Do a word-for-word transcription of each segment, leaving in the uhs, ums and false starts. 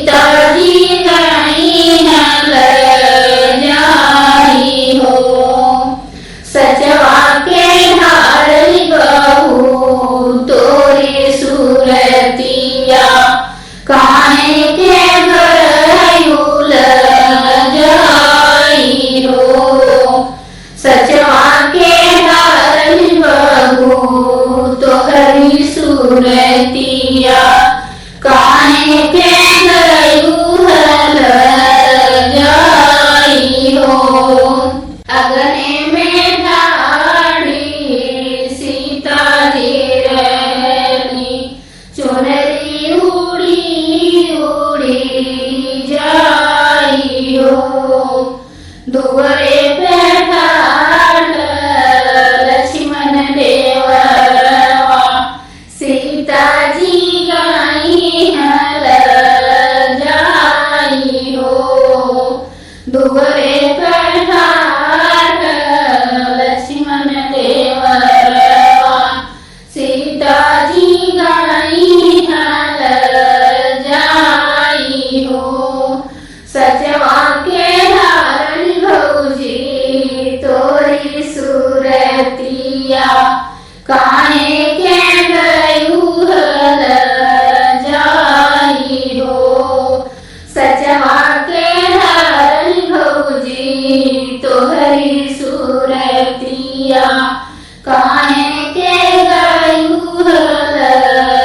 ताजी गई न लजाई हो। सचवा के ढाल बहू तोरी सूरतिया, काहे के गयू लजाई हो। सचवा के ढाल बहू तोहरी सूरतिया, काहे के गयू लजाई हो। अगने में ठाड़ी सीता जी रहली, चुनरी उड़ी उड़ी जाई हो। दुअरे पे ठाड़ लक्ष्मण देवरवा, सीता जी गई न लजाई हो। दुअरे पे ठाड़ लक्ष्मण देवरवा, सीता जी गई न लजाई हो। सचवा के ढाल भौजी तोरी सूरतिया, काहे के गयू लजाई हो। सचवा के ढाल भौजी तोहरी सूरतिया, काहे के गयू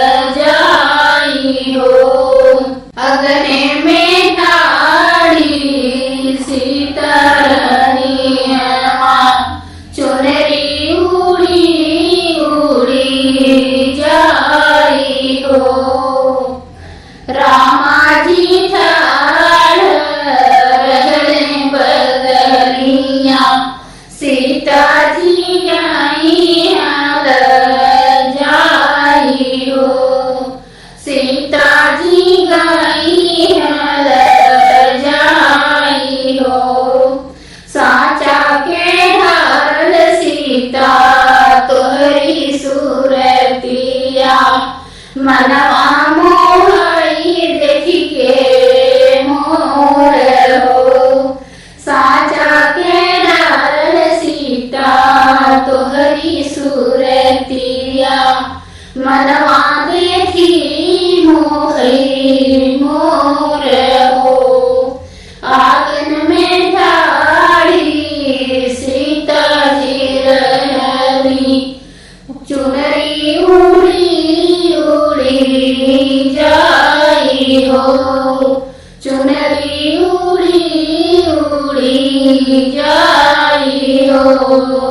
लजाई हो। अगने में ठाड़ी सीता रनियवा, चुनरी उड़ी उड़ी जाई हो। रामा जी ठाड़ रहले बगलिया, सीता जी गई न लजाई हो। सीता जी गई न लजाई हो। साचा के ढाल सीता तोहरी सूरतिया, मनवा मोहई देखि के मोर हो। साचा के ढाल सीता तोहरी सूरतिया, मनवा देखि मोहई मोर हो। आंगन में ठाड़ी सीता जी रहली, चुनरी उड़ी उड़ी जाई हो। चुनरी उड़ी उड़ी जाई हो।